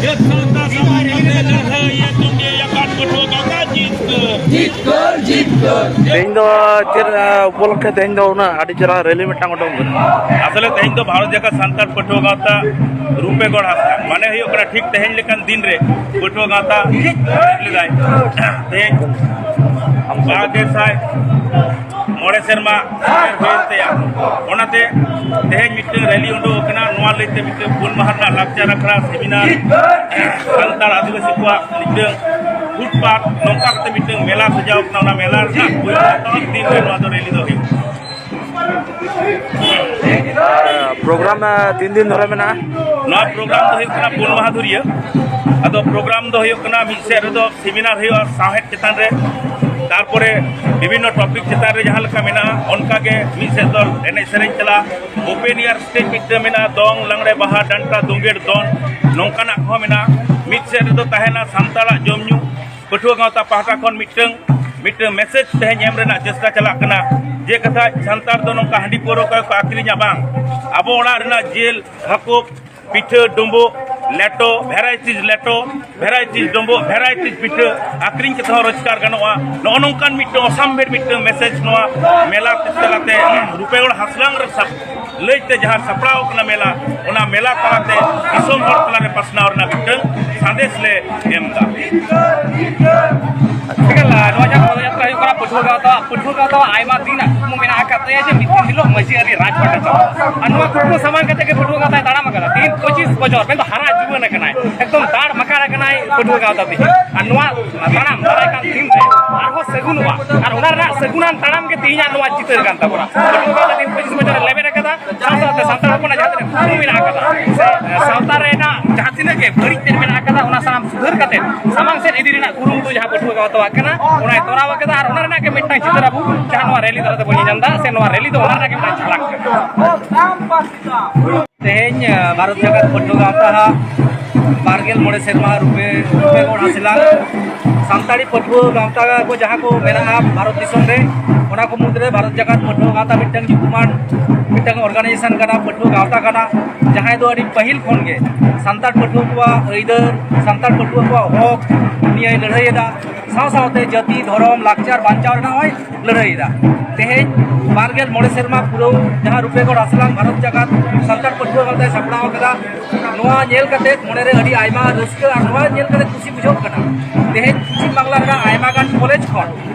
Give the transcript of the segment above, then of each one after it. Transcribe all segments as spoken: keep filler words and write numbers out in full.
ᱡᱟᱹᱛ ᱥᱟᱶᱛᱟ ᱥᱟᱢᱟᱝ ᱠᱟᱛᱮ ᱞᱟᱹᱲᱦᱟᱹᱭ ᱮ ᱛᱩᱸᱜᱮ ᱟᱠᱟᱫ ᱯᱟᱹᱴᱷᱩᱣᱟᱹ ᱜᱟᱶᱛᱟ ᱡᱤᱛᱠᱟᱹᱨ᱾ ᱛᱮᱦᱮᱧ ᱫᱚ ᱪᱮᱫ ᱩᱯᱚᱞᱚᱠᱠᱷᱮ ᱛᱮᱦᱮᱧ ᱫᱚ ᱩᱱᱟᱹᱜ ᱟᱹᱰᱤ ᱪᱮᱦᱨᱟ ᱨᱮᱞᱤ ᱢᱤᱫᱴᱟᱝ ᱩᱰᱩᱝ ᱠᱟᱱᱟ? ᱟᱥᱚᱞᱮ ᱛᱮᱦᱮᱧ ᱫᱚ ᱵᱷᱟᱨᱚᱛ ᱡᱟᱠᱟᱛ ᱥᱟᱱᱛᱟᱲ ᱯᱟᱹᱴᱷᱩᱣᱟᱹ ᱜᱟᱶᱛᱟ ᱨᱩᱯᱮᱜᱚᱲ ᱦᱟᱥᱟ, ᱢᱟᱱᱮ ᱦᱩᱭᱩᱜ ᱠᱟᱱᱟ ᱴᱷᱤᱠ ᱛᱮᱦᱮᱧ ᱞᱮᱠᱟᱱ ᱫᱤᱱ ᱨᱮ ᱯᱟᱹᱴᱷᱩᱣᱟᱹ ᱜᱟᱶᱛᱟ ᱞᱮᱫᱟᱭ᱾ ᱛᱮᱦᱮᱧ ᱵᱟᱨ ᱜᱮᱥᱟᱭ ᱢᱚᱬᱮ ᱥᱮᱨᱢᱟ ᱥᱮᱴᱮᱨ ᱦᱩᱭᱮᱱ ᱛᱟᱭᱟ᱾ ᱚᱱᱟᱛᱮ ᱛᱮᱦᱮᱧ ᱢᱤᱫᱴᱟᱝ ᱨᱮᱞᱤ ᱩᱰᱩᱠ ᱟᱠᱟᱱᱟ, ᱱᱚᱣᱟ ᱞᱟᱹᱭᱛᱮ ᱢᱤᱫᱴᱟᱝ ᱯᱩᱱ ᱢᱟᱦᱟ ᱨᱮᱱᱟᱜ ᱞᱟᱠᱪᱟᱨ ᱟᱠᱷᱲᱟ, ᱥᱮᱢᱤᱱᱟᱨ, ᱥᱟᱱᱛᱟᱲ ᱟᱹᱫᱤᱵᱟᱹᱥᱤ ᱠᱚᱣᱟᱜ ᱢᱤᱫᱴᱟᱝ ᱯᱷᱩᱴᱯᱟᱛ, ᱱᱚᱝᱠᱟ ᱠᱟᱛᱮ ᱢᱤᱫᱴᱟᱝ ᱢᱮᱞᱟ ᱥᱟᱡᱟᱣ ᱠᱟᱱᱟ᱾ ᱚᱱᱟ ᱢᱮᱞᱟ ᱨᱮᱱᱟᱜ ᱯᱩᱭᱞᱩ ᱮᱛᱚᱦᱚᱵ ᱫᱤᱱ ᱨᱮ ᱱᱚᱣᱟ ᱫᱚ ᱨᱮᱞᱤ ᱫᱚ ᱦᱩᱭᱩᱜᱼᱟ᱾ ᱟᱨ ᱯᱨᱳᱜᱨᱟᱢ, ᱟᱸ, ᱛᱤᱱ ᱫᱤᱱ ᱫᱷᱚᱨᱮ ᱢᱮᱱᱟᱜᱼᱟ? ᱱᱚᱣᱟ ᱯᱨᱳᱜᱨᱟᱢ ᱫᱚ ᱦᱩᱭᱩᱜ ᱠᱟᱱᱟ ᱯᱩᱱ ᱢᱟᱦᱟ ᱫᱷᱩᱨᱤᱭᱟᱹ᱾ ᱟᱫᱚ ᱯᱨᱳᱜᱨᱟᱢ ᱫᱚ ᱦᱩᱭᱩᱜ ᱠᱟᱱᱟ, ᱢᱤᱫ ᱥᱮᱫ ᱨᱮᱫᱚ ᱥᱮᱢᱤᱱᱟᱨ ᱦᱩᱭᱩᱜᱼᱟ ᱥᱟᱶᱦᱮᱫ ᱪᱮᱛᱟᱱ ᱨᱮ, ᱛᱟᱨᱯᱚᱨᱮ ᱵᱤᱵᱷᱤᱱᱱᱚ ᱴᱚᱯᱤᱠ ᱪᱮᱛᱟᱱ ᱨᱮ ᱡᱟᱦᱟᱸ ᱞᱮᱠᱟ ᱢᱮᱱᱟᱜᱼᱟ, ᱚᱱᱠᱟ ᱜᱮ ᱢᱤᱫ ᱥᱮᱫ ᱫᱚ ᱮᱱᱮᱡ ᱥᱮᱨᱮᱧ ᱪᱟᱞᱟᱜᱼᱟ, ᱳᱯᱮᱱ ᱮᱭᱟᱨ ᱥᱴᱮᱡᱽ ᱢᱤᱫᱴᱟᱝ ᱢᱮᱱᱟᱜᱼᱟ, ᱫᱚᱝ, ᱞᱟᱜᱽᱲᱮ, ᱵᱟᱦᱟ, ᱰᱟᱱᱴᱟ, ᱫᱳᱸᱜᱮᱲ, ᱫᱚᱱ, ᱱᱚᱝᱠᱟᱱᱟᱜ ᱠᱚᱦᱚᱸ ᱢᱮᱱᱟᱜᱼᱟ᱾ ᱢᱤᱫ ᱥᱮᱫ ᱨᱮᱫᱚ ᱛᱟᱦᱮᱱᱟ ᱥᱟᱱᱛᱟᱲᱟᱜ ᱡᱚᱢ ᱧᱩ, ᱯᱟᱹᱴᱷᱩᱣᱟᱹ ᱜᱟᱶᱛᱟ ᱯᱟᱦᱴᱟ ᱠᱷᱚᱱ ᱢᱤᱫᱴᱟᱝ, ᱢᱤᱫᱴᱟᱝ ᱢᱮᱥᱮᱡᱽ ᱛᱮᱦᱮᱧ ᱮᱢ ᱨᱮᱱᱟᱜ ᱪᱮᱥᱴᱟ ᱪᱟᱞᱟᱜ ᱠᱟᱱᱟ, ᱡᱮ ᱠᱟᱛᱷᱟ ᱥᱟᱱᱛᱟᱲ ᱫᱚ ᱱᱚᱝᱠᱟ ᱦᱟᱺᱰᱤ ᱯᱟᱹᱣᱨᱟᱹ ᱚᱠᱚᱭ ᱠᱚ ᱟᱹᱠᱷᱨᱤᱧᱟ ᱵᱟᱝ, ᱟᱵᱚ ᱚᱲᱟᱜ ᱨᱮᱱᱟᱜ ᱡᱤᱞ, ᱦᱟᱹᱠᱩ, ᱯᱤᱴᱷᱟᱹ, ᱰᱩᱸᱵᱩᱜ, ᱞᱮᱴᱚ, ᱵᱷᱮᱨᱟᱭᱴᱤᱡᱽ ᱞᱮᱴᱚ, ᱵᱷᱮᱨᱟᱭᱴᱤᱡᱽ ᱰᱩᱸᱵᱩᱜ, ᱵᱷᱮᱨᱟᱭᱴᱤᱡᱽ ᱯᱤᱴᱷᱟᱹ ᱟᱹᱠᱷᱨᱤᱧ ᱠᱟᱛᱮ ᱦᱚᱸ ᱨᱳᱡᱽᱜᱟᱨ ᱜᱟᱱᱚᱜᱼᱟ᱾ ᱱᱚᱜᱼᱚ ᱱᱚᱝᱠᱟᱱ ᱢᱤᱫᱴᱟᱝ ᱚᱥᱟᱢᱵᱷᱮᱲ ᱢᱤᱫᱴᱟᱝ ᱢᱮᱥᱮᱡᱽ ᱱᱚᱣᱟ ᱢᱮᱞᱟ ᱛᱟᱞᱟᱛᱮ ᱨᱩᱯᱮᱜᱚᱲ ᱦᱟᱥᱞᱟᱝ ᱨᱮ ᱥᱟᱵ ᱞᱟᱹᱭᱛᱮ ᱡᱟᱦᱟᱸ ᱥᱟᱯᱲᱟᱣ ᱠᱟᱱᱟ ᱢᱮᱞᱟ, ᱚᱱᱟ ᱢᱮᱞᱟ ᱛᱟᱞᱟᱛᱮ ᱫᱤᱥᱚᱢ ᱦᱚᱲ ᱛᱟᱞᱟᱨᱮ ᱯᱟᱥᱱᱟᱣ ᱨᱮᱱᱟᱜ ᱢᱤᱫᱴᱟᱝ ᱥᱟᱸᱫᱮᱥ ᱞᱮ ᱮᱢ ᱮᱫᱟ᱾ ᱴᱷᱤᱠ ᱜᱮᱭᱟ, ᱱᱚᱣᱟ ᱡᱟᱦᱟᱸ ᱯᱚᱫᱚᱡᱟᱛᱨᱟ ᱦᱩᱭᱩᱜ ᱠᱟᱱᱟ, ᱯᱟᱹᱴᱷᱩᱣᱟᱹ ᱜᱟᱶᱛᱟ, ᱯᱟᱹᱴᱷᱩᱣᱟᱹ ᱜᱟᱶᱛᱟ ᱟᱭᱢᱟ ᱫᱤᱱᱟᱜ ᱠᱩᱠᱢᱩ ᱢᱮᱱᱟᱜ ᱟᱠᱟᱫ ᱛᱟᱭᱟ ᱡᱮ ᱢᱤᱫ ᱫᱤᱱ ᱦᱤᱞᱳᱜ ᱢᱟᱹᱡᱷᱤ ᱟᱹᱨᱤ ᱨᱟᱡᱽ ᱯᱟᱴᱟ ᱪᱟᱞᱟᱜᱼᱟ᱾ ᱟᱨ ᱱᱚᱣᱟ ᱠᱩᱠᱢᱩ ᱥᱟᱢᱟᱝ ᱠᱟᱛᱮ ᱜᱮ ᱯᱟᱹᱴᱷᱩᱣᱟᱹ ᱜᱟᱶᱛᱟᱭ ᱛᱟᱲᱟᱢ ᱟᱠᱟᱫᱟ᱾ ᱛᱤᱦᱤᱧ ᱯᱚᱸᱪᱤᱥ ᱵᱚᱪᱷᱚᱨ, ᱢᱮᱱᱫᱚ ᱦᱟᱨᱟ ᱡᱩᱣᱟᱹᱱ ᱟᱠᱟᱱᱟᱭ, ᱮᱠᱫᱚᱢ ᱫᱟᱲ ᱢᱟᱠᱟᱲ ᱟᱠᱟᱱᱟᱭ ᱯᱟᱹᱴᱷᱩᱣᱟᱹ ᱜᱟᱶᱛᱟ ᱛᱮ᱾ ᱟᱨ ᱱᱚᱣᱟ ᱛᱟᱲᱟᱢ ᱫᱟᱨᱟᱭ ᱠᱟᱱ ᱫᱤᱱ ᱨᱮ ᱟᱨᱦᱚᱸ ᱥᱟᱹᱜᱩᱱᱚᱜᱼᱟ᱾ ᱟᱨ ᱚᱱᱟ ᱨᱮᱱᱟᱜ ᱥᱟᱹᱜᱩᱱᱟᱱ ᱛᱟᱲᱟᱢ ᱜᱮ ᱛᱮᱦᱮᱧᱟᱜ ᱱᱚᱣᱟ ᱪᱤᱛᱟᱹᱨ ᱠᱟᱱ ᱛᱟᱵᱚᱱᱟ᱾ ᱯᱟᱹᱴᱷᱩᱣᱟᱹ ᱜᱟᱶᱛᱟ ᱛᱤᱦᱤᱧ ᱯᱚᱸᱪᱤᱥ ᱵᱚᱪᱷᱚᱨ ᱮ ᱞᱮᱵᱮᱫ ᱟᱠᱟᱫᱟ᱾ ᱥᱟᱶ ᱥᱟᱶᱛᱮ ᱥᱟᱱᱛᱟᱲ ᱦᱚᱯᱚᱱᱟᱜ ᱡᱟᱦᱟᱸ ᱛᱤᱱᱟᱹᱜ ᱠᱩᱠᱢᱩ ᱢᱮᱱᱟᱜ ᱟᱠᱟᱫᱟ, ᱥᱮ, ᱮ, ᱥᱟᱶᱛᱟ ᱨᱮᱱᱟᱜ ᱡᱟᱦᱟᱸ ᱛᱤᱱᱟᱹᱜ ᱜᱮ ᱵᱟᱹᱲᱤᱡ ᱛᱮᱫ ᱢᱮᱱᱟᱜ ᱟᱠᱟᱫᱟ, ᱚᱱᱟ ᱥᱟᱱᱟᱢ ᱥᱩᱫᱷᱟᱹᱨ ᱠᱟᱛᱮ ᱥᱟᱢᱟᱝ ᱥᱮᱫ ᱤᱫᱤ ᱨᱮᱱᱟᱜ ᱠᱩᱨᱩᱢᱩᱴᱩ ᱡᱟᱦᱟᱸ ᱯᱟᱹᱴᱷᱩᱣᱟᱹ ᱜᱟᱶᱛᱟᱣᱟᱜ ᱠᱟᱱᱟ, ᱚᱱᱟᱭ ᱛᱚᱨᱟᱣ ᱟᱠᱟᱫᱟ᱾ ᱟᱨ ᱚᱱᱟ ᱨᱮᱱᱟᱜ ᱜᱮ ᱢᱤᱫᱴᱟᱝ ᱪᱤᱛᱟᱹᱨ ᱟᱵᱚ ᱡᱟᱦᱟᱸ ᱱᱚᱣᱟ ᱨᱮᱞᱤ ᱛᱟᱞᱟ ᱛᱮᱵᱚᱱ ᱧᱮᱞ ᱧᱟᱢ ᱮᱫᱟ, ᱥᱮ ᱱᱚᱣᱟ ᱨᱮᱞᱤ ᱫᱚ ᱚᱱᱟ ᱨᱮᱱᱟᱜ ᱜᱮ ᱢᱤᱫᱴᱟᱝ ᱡᱷᱟᱞᱟᱠ ᱠᱟᱱᱟ᱾ ᱛᱮᱦᱮᱧ, ᱮ, ᱵᱷᱟᱨᱚᱛ ᱡᱟᱠᱟᱛ ᱯᱟᱹᱴᱷᱩᱣᱟᱹ ᱜᱟᱶᱛᱟ ᱦᱟᱜ ᱵᱟᱨᱜᱮᱞ ᱢᱚᱬᱮ ᱥᱮᱨᱢᱟ ᱨᱩᱯᱮ ᱨᱩᱯᱮ ᱜᱚᱲ ᱦᱟᱸᱥᱞᱟ ᱥᱟᱱᱛᱟᱲᱤ ᱯᱟᱹᱴᱷᱩᱣᱟᱹ ᱜᱟᱶᱛᱟ ᱠᱚ ᱡᱟᱦᱟᱸ ᱠᱚ ᱢᱮᱱᱟᱜᱼᱟ ᱵᱷᱟᱨᱚᱛ ᱫᱤᱥᱚᱢ ᱨᱮ, ᱚᱱᱟ ᱠᱚ ᱢᱩᱫᱽᱨᱮ ᱵᱷᱟᱨᱚᱛ ᱡᱟᱠᱟᱛ ᱯᱟᱹᱴᱷᱩᱣᱟᱹ ᱜᱟᱶᱛᱟ ᱢᱤᱫᱴᱟᱝ ᱧᱩᱛᱩᱢᱟᱱ ᱢᱤᱫᱴᱟᱝ ᱚᱨᱜᱟᱱᱟᱭᱡᱮᱥᱚᱱ ᱠᱟᱱᱟ, ᱯᱟᱹᱴᱷᱩᱣᱟᱹ ᱜᱟᱶᱛᱟ ᱠᱟᱱᱟ, ᱡᱟᱦᱟᱸᱭ ᱫᱚ ᱟᱹᱰᱤ ᱯᱟᱹᱦᱤᱞ ᱠᱷᱚᱱ ᱜᱮ ᱥᱟᱱᱛᱟᱲ ᱯᱟᱹᱴᱷᱩᱣᱟᱹ ᱠᱚᱣᱟᱜ ᱟᱹᱭᱫᱟᱹᱨ, ᱥᱟᱱᱛᱟᱲ ᱯᱟᱹᱴᱷᱩᱣᱟᱹ ᱠᱚᱣᱟᱜ ᱦᱚᱠ ᱱᱤᱭᱟᱹᱭ ᱞᱟᱹᱲᱦᱟᱹᱭ ᱮᱫᱟ᱾ ᱥᱟᱶ ᱥᱟᱶᱛᱮ ᱡᱟᱹᱛᱤ, ᱫᱷᱚᱨᱚᱢ, ᱞᱟᱠᱪᱟᱨ ᱵᱟᱧᱪᱟᱣ ᱨᱮᱱᱟᱜ ᱦᱚᱸᱭ ᱞᱟᱹᱲᱦᱟᱹᱭ ᱮᱫᱟ᱾ ᱛᱮᱦᱮᱧ ᱵᱟᱨ ᱜᱮᱞ ᱢᱚᱬᱮ ᱥᱮᱨᱢᱟ ᱯᱩᱨᱟᱹᱣ ᱡᱟᱦᱟᱸ ᱨᱩᱯᱮ ᱜᱚᱲ ᱦᱟᱸᱥᱞᱟᱝ ᱵᱷᱟᱨᱚᱛ ᱡᱟᱠᱟᱛ ᱥᱟᱱᱛᱟᱲ ᱯᱟᱹᱴᱷᱩᱣᱟᱹ ᱜᱟᱶᱛᱟᱭ ᱥᱟᱯᱲᱟᱣ ᱟᱠᱟᱫᱟ, ᱱᱚᱣᱟ ᱧᱮᱞ ᱠᱟᱛᱮ ᱢᱚᱱᱮᱨᱮ ᱟᱹᱰᱤ ᱟᱭᱢᱟ ᱨᱟᱹᱥᱠᱟᱹ ᱟᱨ ᱱᱚᱣᱟ ᱧᱮᱞ ᱠᱟᱛᱮ ᱠᱩᱥᱤ ᱵᱩᱡᱷᱟᱹᱜ ᱠᱟᱱᱟ᱾ ᱛᱮᱦᱮᱧ ᱯᱚᱪᱷᱤᱢ ᱵᱟᱝᱞᱟ ᱨᱮᱱᱟᱜ ᱟᱭᱢᱟ ᱜᱟᱱ ᱠᱚᱞᱮᱡᱽ ᱠᱷᱚᱱ,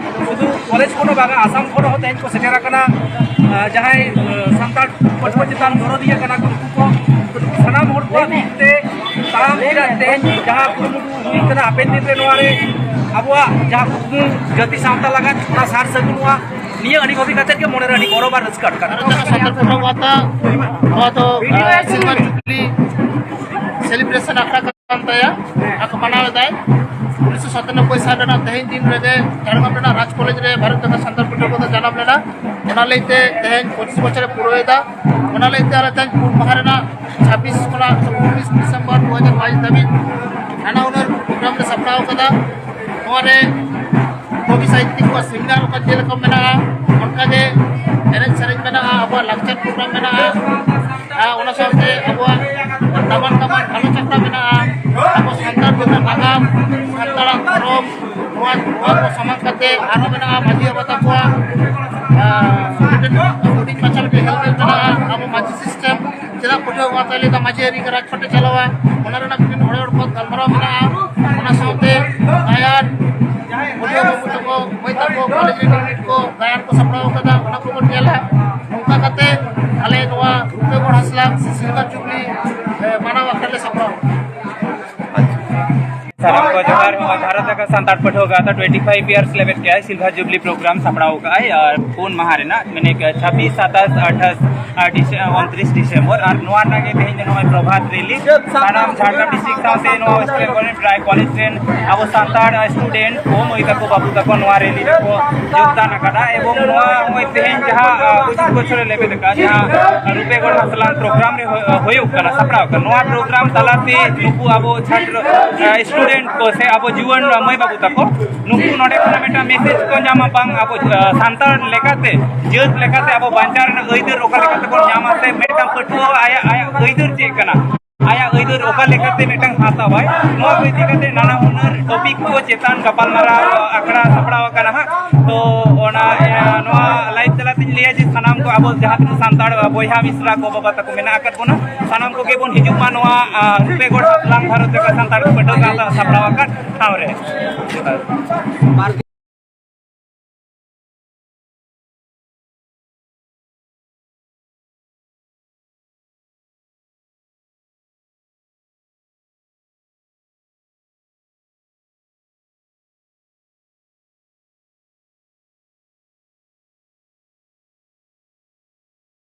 ᱥᱩᱫᱷᱩ ᱠᱚᱞᱮᱡᱽ ᱠᱷᱚᱱ ᱦᱚᱸ ᱵᱟᱝᱟ, ᱟᱥᱟᱢ ᱠᱷᱚᱱ ᱦᱚᱸ ᱛᱮᱦᱮᱧ ᱠᱚ ᱥᱮᱴᱮᱨ ᱟᱠᱟᱱᱟ᱾ ᱟᱸ, ᱡᱟᱦᱟᱸᱭ, ᱟᱸ, ᱥᱟᱱᱛᱟᱲ ᱯᱟᱹᱴᱷᱩᱣᱟᱹ ᱪᱮᱛᱟᱱ ᱫᱚᱨᱚᱫᱤᱭᱟᱹ ᱠᱟᱱᱟ ᱠᱚ, ᱱᱩᱠᱩ ᱠᱚ ᱥᱟᱱᱟᱢ ᱦᱚᱲ ᱠᱚᱣᱟᱜ ᱢᱤᱫ ᱛᱮ ᱛᱟᱲᱟᱢ ᱤᱫᱤ ᱨᱮᱱᱟᱜ ᱛᱮᱦᱮᱧ ᱡᱟᱦᱟᱸ ᱠᱩᱨᱩᱢᱩᱴᱩ ᱦᱩᱭᱩᱜ ᱠᱟᱱᱟ, ᱦᱟᱯᱮᱱ ᱫᱤᱱ ᱨᱮ ᱱᱚᱣᱟ ᱨᱮ ᱟᱵᱚᱣᱟᱜ ᱡᱟᱦᱟᱸ ᱠᱩᱠᱢᱩ ᱡᱟᱹᱛᱤ ᱥᱟᱶᱛᱟ ᱞᱟᱜᱟᱫ ᱚᱱᱟ ᱥᱟᱨ ᱥᱟᱹᱜᱩᱱᱚᱜᱼᱟ, ᱱᱤᱭᱟᱹ ᱟᱹᱰᱤ ᱵᱷᱟᱹᱵᱤ ᱠᱟᱛᱮ ᱜᱮ ᱢᱚᱱᱮᱨᱮ ᱟᱹᱰᱤ ᱜᱚᱨᱚᱵᱽ ᱟᱨ ᱨᱟᱹᱥᱠᱟᱹ ᱟᱴᱠᱟᱨ ᱠᱟᱱᱟ᱾ ᱥᱟᱱᱛᱟᱲ ᱯᱟᱹᱴᱷᱩᱣᱟᱹ ᱜᱟᱶᱛᱟ ᱱᱚᱣᱟ ᱫᱚ, ᱟᱸ, ᱥᱤᱞᱵᱷᱟᱨ ᱡᱩᱵᱽᱞᱤ ᱥᱮᱞᱤᱵᱨᱮᱥᱚᱱ ᱟᱠᱷᱲᱟ ᱠᱟᱱ ᱛᱟᱭᱟ, ᱟᱨ ᱠᱚ ᱢᱟᱱᱟᱣ ᱮᱫᱟᱭ᱾ ᱩᱱᱤᱥᱥᱚ ᱥᱟᱛᱟᱱᱚᱵᱵᱳᱭ ᱥᱟᱞ ᱨᱮᱱᱟᱜ ᱛᱮᱦᱮᱧ ᱫᱤᱱ ᱨᱮᱜᱮ ᱡᱷᱟᱲᱜᱨᱟᱢ ᱨᱮᱱᱟᱜ ᱨᱟᱡᱽ ᱠᱚᱞᱮᱡᱽ ᱨᱮ ᱵᱷᱟᱨᱚᱛ ᱡᱟᱠᱟᱛ ᱥᱟᱱᱛᱟᱲ ᱯᱟᱹᱴᱷᱩᱣᱟᱹ ᱠᱚᱫᱚ ᱡᱟᱱᱟᱢ ᱞᱮᱱᱟ᱾ ᱚᱱᱟ ᱞᱟᱹᱭᱛᱮ ᱛᱮᱦᱮᱧ ᱯᱚᱸᱪᱤᱥ ᱵᱚᱪᱷᱚᱨᱮ ᱯᱩᱨᱟᱹᱣ ᱮᱫᱟ᱾ ᱚᱱᱟ ᱞᱟᱹᱭᱛᱮ ᱟᱞᱮ ᱛᱮᱦᱮᱧ ᱯᱩᱱ ᱢᱟᱦᱟ ᱨᱮᱱᱟᱜ ᱪᱷᱟᱵᱵᱤᱥ ᱠᱷᱚᱱᱟᱜ ᱩᱱᱛᱨᱤᱥ ᱰᱤᱥᱮᱢᱵᱚᱨ ᱫᱩ ᱦᱟᱡᱟᱨ ᱵᱟᱭᱤᱥ ᱫᱷᱟᱹᱵᱤᱡ ᱱᱟᱱᱟ ᱦᱩᱱᱟᱹᱨ ᱯᱨᱳᱜᱨᱟᱢ ᱞᱮ ᱥᱟᱯᱲᱟᱣ ᱟᱠᱟᱫᱟ᱾ ᱱᱚᱣᱟ ᱨᱮ ᱠᱚᱵᱤ ᱥᱟᱦᱤᱛᱭᱤᱠ ᱠᱚᱣᱟᱜ ᱥᱮᱢᱤᱱᱟᱨ ᱚᱠᱟ ᱪᱮᱫ ᱞᱮᱠᱟ ᱢᱮᱱᱟᱜᱼᱟ, ᱚᱱᱠᱟᱜᱮ ᱮᱱᱮᱡ ᱥᱮᱨᱮᱧ ᱢᱮᱱᱟᱜᱼᱟ, ᱟᱵᱚᱣᱟᱜ ᱞᱟᱠᱪᱟᱨ ᱯᱨᱳᱜᱨᱟᱢ ᱢᱮᱱᱟᱜᱼᱟ, ᱟᱨ ᱚᱱᱟ ᱥᱟᱶᱛᱮ ᱟᱵᱚᱣᱟᱜ ᱫᱟᱢᱟᱱ ᱫᱟᱢᱟᱱ ᱜᱟᱞᱚᱪ ᱟᱠᱷᱲᱟ ᱢᱮᱱᱟᱜᱼᱟ, ᱟᱵᱚ ᱥᱟᱱᱛᱟᱲ ᱡᱟᱹᱛᱟᱹ ᱱᱟᱜᱟᱢ, ᱥᱟᱱᱛᱟᱲᱟᱜ ᱫᱷᱚᱨᱚᱢ, ᱱᱚᱣᱟ, ᱱᱚᱣᱟ ᱠᱚ ᱥᱟᱢᱟᱝ ᱠᱟᱛᱮ ᱟᱨᱦᱚᱸ ᱢᱮᱱᱟᱜᱼᱟ ᱢᱟᱹᱡᱷᱤ ᱵᱟᱵᱟ ᱛᱟᱠᱚᱣᱟᱜ, ᱟᱸ, ᱢᱤᱫᱴᱮᱱ ᱦᱩᱰᱤᱧ ᱢᱟᱪᱷᱟ ᱢᱤᱫᱴᱮᱱ helpline ᱢᱮᱱᱟᱜᱼᱟ, ᱟᱵᱚ ᱢᱟᱹᱡᱷᱤ system ᱪᱮᱫᱟᱜ ᱯᱟᱹᱴᱷᱩᱣᱟᱹ ᱜᱟᱶᱛᱟ ᱞᱟᱹᱭᱫᱟ ᱢᱟᱹᱡᱷᱤ ᱟᱹᱨᱤ ᱜᱮ ᱨᱟᱡᱽᱯᱟᱴ ᱮ ᱪᱟᱞᱟᱣᱟ, ᱚᱱᱟ ᱨᱮᱱᱟᱜ ᱢᱤᱫᱴᱮᱱ ᱚᱲᱮ ᱚᱲᱯᱚᱫ ᱜᱟᱞᱢᱟᱨᱟᱣ ᱢᱮᱱᱟᱜᱼᱟ᱾ ᱚᱱᱟ ᱥᱟᱶᱛᱮ ᱜᱟᱭᱟᱱ, ᱯᱟᱹᱴᱷᱩᱣᱟᱹ ᱵᱟᱹᱵᱩ ᱛᱟᱠᱚ, ᱢᱟᱹᱭ ᱛᱟᱠᱚ, ᱠᱚᱞᱮᱡᱽ ᱨᱮᱱ ᱠᱚ ᱜᱟᱭᱟᱱ ᱠᱚ ᱥᱟᱯᱲᱟᱣ ᱠᱟᱫᱟ, ᱚᱱᱟ ᱠᱚᱵᱚᱱ ᱧᱮᱞᱟ᱾ ᱱᱚᱝᱠᱟ ᱠᱟᱛᱮ ᱟᱞᱮ ᱱᱚᱣᱟ ᱨᱩᱯᱮ ᱜᱚᱲ ᱦᱟᱸᱥᱞᱟ ᱥᱤᱞᱵᱷᱟᱨ ᱡᱩᱵᱽᱞᱤ, ᱮ, ᱢᱟᱱᱟᱣ ᱟᱠᱷᱲᱟ ᱞᱮ ᱥᱟᱯᱲᱟᱣ ᱠᱟᱫᱟ᱾ ᱥᱟᱱᱟᱢ ᱠᱚ ᱡᱚᱦᱟᱨ᱾ ᱱᱚᱣᱟ ᱵᱷᱟᱨᱚᱛ ᱡᱟᱠᱟᱛ ᱥᱟᱱᱛᱟᱲ ᱯᱟᱹᱴᱷᱩᱣᱟᱹ ᱜᱟᱶᱛᱟ twenty five years ᱞᱮᱵᱮᱫ ᱠᱮᱜᱼᱟᱭ, ᱥᱤᱞᱵᱷᱟᱨ ᱡᱩᱵᱽᱞᱤ ᱯᱨᱳᱜᱨᱟᱢ ᱥᱟᱯᱲᱟᱣ ᱠᱟᱜᱼᱟᱭ᱾ ᱟᱨ ᱯᱩᱱ ᱢᱟᱦᱟ ᱨᱮᱱᱟᱜ, ᱢᱟᱱᱮ, ᱪᱷᱟᱵᱵᱤᱥ, ᱥᱟᱛᱟᱥ, ᱟᱴᱷᱟᱥ ᱟᱨ ᱰᱤᱥᱮ-, ᱩᱱᱛᱨᱤᱥ ᱰᱤᱥᱮᱢᱵᱚᱨ᱾ ᱟᱨ ᱱᱚᱣᱟ ᱨᱮᱱᱟᱜ ᱜᱮ ᱛᱮᱦᱮᱧ ᱫᱚ ᱱᱚᱜᱼᱚᱭ ᱯᱨᱚᱵᱷᱟᱛ ᱨᱮᱞᱤ ᱥᱟᱱᱟᱢ ᱡᱷᱟᱲᱜᱨᱟᱢ ᱰᱤᱥᱴᱨᱤᱠᱴ ᱥᱟᱶᱛᱮ ᱱᱚᱣᱟ ᱳᱭᱮᱥᱴ ᱵᱮᱝᱜᱚᱞ ᱨᱮᱱ ᱯᱨᱟᱭ ᱠᱚᱞᱮᱡᱽ ᱨᱮᱱ ᱟᱵᱚ ᱥᱟᱱᱛᱟᱲ ᱥᱴᱩᱰᱮᱱᱴ ᱠᱚ, ᱢᱟᱹᱭ ᱛᱟᱠᱚ, ᱵᱟᱹᱵᱩ ᱛᱟᱠᱚ ᱱᱚᱣᱟ ᱨᱮᱞᱤ ᱨᱮᱠᱚ ᱡᱳᱜᱽᱫᱟᱱ ᱟᱠᱟᱫᱟ᱾ ᱮᱵᱚᱝ ᱱᱚᱣᱟ ᱱᱚᱜᱼᱚᱭ ᱛᱮᱦᱮᱧ ᱡᱟᱦᱟᱸ, ᱟ, ᱯᱚᱸᱪᱤᱥ ᱵᱚᱪᱷᱚᱨᱮ ᱞᱮᱵᱮᱫ ᱟᱠᱟᱫ, ᱡᱟᱦᱟᱸ ᱨᱩᱯᱮᱜᱚᱲ ᱦᱟᱥᱞᱟᱱ ᱯᱨᱳᱜᱨᱟᱢ ᱨᱮ ᱦᱩᱭ-, ᱦᱩᱭᱩᱜ ᱠᱟᱱᱟ, ᱥᱟᱯᱲᱟᱣ ᱠᱟᱱᱟ, ᱱᱚᱣᱟ ᱯᱨᱳᱜᱨᱟᱢ ᱛᱟᱞᱟᱛᱮ ᱱᱩᱠᱩ ᱟᱵᱚ ᱪᱷᱟᱛᱨᱚ, ᱟ, ᱥᱴᱩᱰᱮᱱᱴ ᱠᱚ ᱥᱮ ᱟᱵᱚ ᱡᱩᱣᱟᱹᱱ ᱢᱟᱹᱭ ᱵᱟᱹᱵᱩ ᱛᱟᱠᱚ ᱱᱩᱠᱩ ᱱᱚᱰᱮ ᱠᱷᱚᱱᱟᱜ ᱢᱤᱫᱴᱟᱝ ᱢᱮᱥᱮᱡᱽ ᱠᱚ ᱧᱟᱢᱟ, ᱵᱟᱝ ᱟᱵᱚ, ᱟ, ᱥᱟᱱᱛᱟᱲ ᱞᱮᱠᱟᱛᱮ, ᱡᱟᱹᱛ ᱞᱮᱠᱟᱛᱮ ᱟᱵᱚ ᱵᱟᱧᱪᱟᱣ ᱨᱮᱱᱟᱜ ᱟᱹᱭᱫᱟᱹᱨ ᱚᱠᱟ ᱞᱮᱠᱟᱛᱮ ᱵᱚᱱ ᱧᱟᱢᱟ, ᱥᱮ ᱢᱤᱫᱴᱟᱝ ᱯᱟᱹᱴᱷᱩᱣᱟᱹ ᱟᱭᱟᱜ, ᱟᱭᱟᱜ ᱟᱹᱭᱫᱟᱹᱨ ᱪᱮᱫ ᱠᱟᱱᱟ, ᱟᱭᱟᱜ ᱟᱹᱭᱫᱟᱹᱨ ᱚᱠᱟ ᱞᱮᱠᱟᱛᱮ ᱢᱤᱫᱴᱟᱝ ᱦᱟᱛᱟᱣᱟᱭ, ᱱᱚᱣᱟ ᱠᱚ ᱤᱫᱤ ᱠᱟᱛᱮ ᱱᱟᱱᱟ ᱦᱩᱱᱟᱹᱨ ᱴᱚᱯᱤᱠ ᱠᱚ ᱪᱮᱛᱟᱱ ᱜᱟᱯᱟᱞᱢᱟᱨᱟᱣ ᱟᱠᱷᱲᱟ ᱥᱟᱯᱲᱟᱣ ᱟᱠᱟᱱᱟ ᱦᱟᱸᱜ᱾ ᱛᱚ ᱚᱱᱟ, ᱮ, ᱱᱚᱣᱟ ᱞᱟᱭᱤᱵᱷ ᱛᱟᱞᱟᱛᱤᱧ ᱞᱟᱹᱭᱟ ᱡᱮ ᱥᱟᱱᱟᱢ ᱠᱚ ᱟᱵᱚ ᱡᱟᱦᱟᱸ ᱛᱤᱱᱟᱹᱜ ᱥᱟᱱᱛᱟᱲ ᱵᱚᱭᱦᱟ ᱢᱤᱥᱨᱟ ᱠᱚ ᱵᱟᱵᱟ ᱛᱟᱠᱚ ᱢᱮᱱᱟᱜ ᱟᱠᱟᱫ ᱵᱚᱱᱟ, ᱥᱟᱱᱟᱢ ᱠᱚᱜᱮ ᱵᱚᱱ ᱦᱤᱡᱩᱜ ᱢᱟ ᱱᱚᱣᱟ, ᱟ, ᱨᱩᱯᱮᱜᱚᱲ ᱦᱟᱥᱞᱟᱝ ᱵᱷᱟᱨᱚᱛ ᱡᱟᱠᱟᱛ ᱥᱟᱱᱛᱟᱲ ᱯᱟᱹᱴᱷᱩᱣᱟᱹ ᱜᱟᱶᱛᱟ ᱥᱟᱯᱲᱟᱣ ᱟᱠᱟᱫ ᱴᱷᱟᱶ ᱨᱮ᱾